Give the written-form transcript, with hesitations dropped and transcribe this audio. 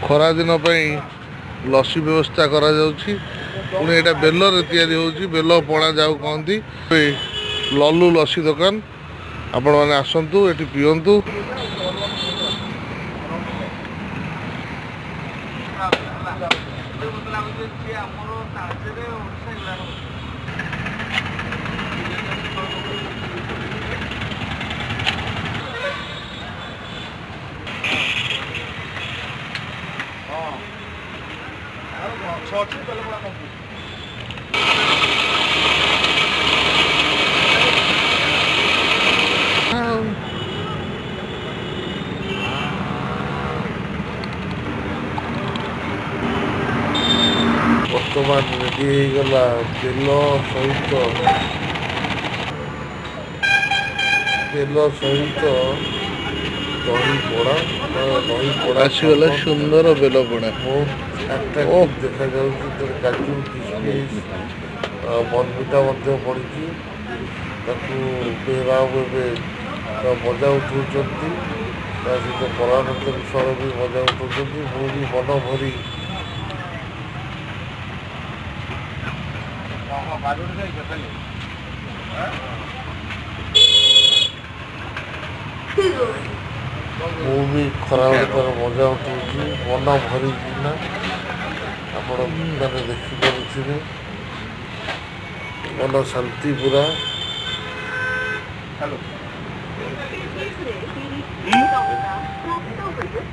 ଖରାଦିନ ପାଇଁ ଲସି ବ୍ୟବସ୍ଥା କରାଯାଉଛି। ପୁଣି ଏଇଟା ବେଲରେ ତିଆରି ହେଉଛି, ବେଲ ପଣା ଯାହାକୁ କହନ୍ତି। ଲଲୁ ଲସି ଦୋକାନ, ଆପଣମାନେ ଆସନ୍ତୁ, ଏଠି ପିଅନ୍ତୁ। ବର୍ତ୍ତମାନ ରେଡ଼ି ହେଇଗଲା ବେଲ ସହିତ ଦହି ପୋଡ଼ା ବା ଦହି ପୋଡ଼ା। ଆସିଗଲା ସୁନ୍ଦର ବେଲ ପଣା। ବହୁତ ଆଟ୍ରାକ୍ଟିଭ ଦେଖାଯାଉଛି। ସେଥିରେ କାଜୁ, କିସମିସ୍, ବର୍ନଭିଟା ମଧ୍ୟ ପଡ଼ିଛି। ତାକୁ ବେହେରା ଏବେ ମଜା ଉଠଉଛନ୍ତି। ତା ସହିତ ପରାନନ୍ଦ ବିଶ୍ୱାଳ ବି ମଜା ଉଠଉଛନ୍ତି। ମୁଁ ବି ମନ ଭରି ମୁଁ ବି ଖରାବେଳେ ତାର ମଜା ଉଠଉଛି ମନ ଭରିକିନା। ଆପଣ ମାନେ ଦେଖିପାରୁଥିବେ, ମନ ଶାନ୍ତି ପୁରା।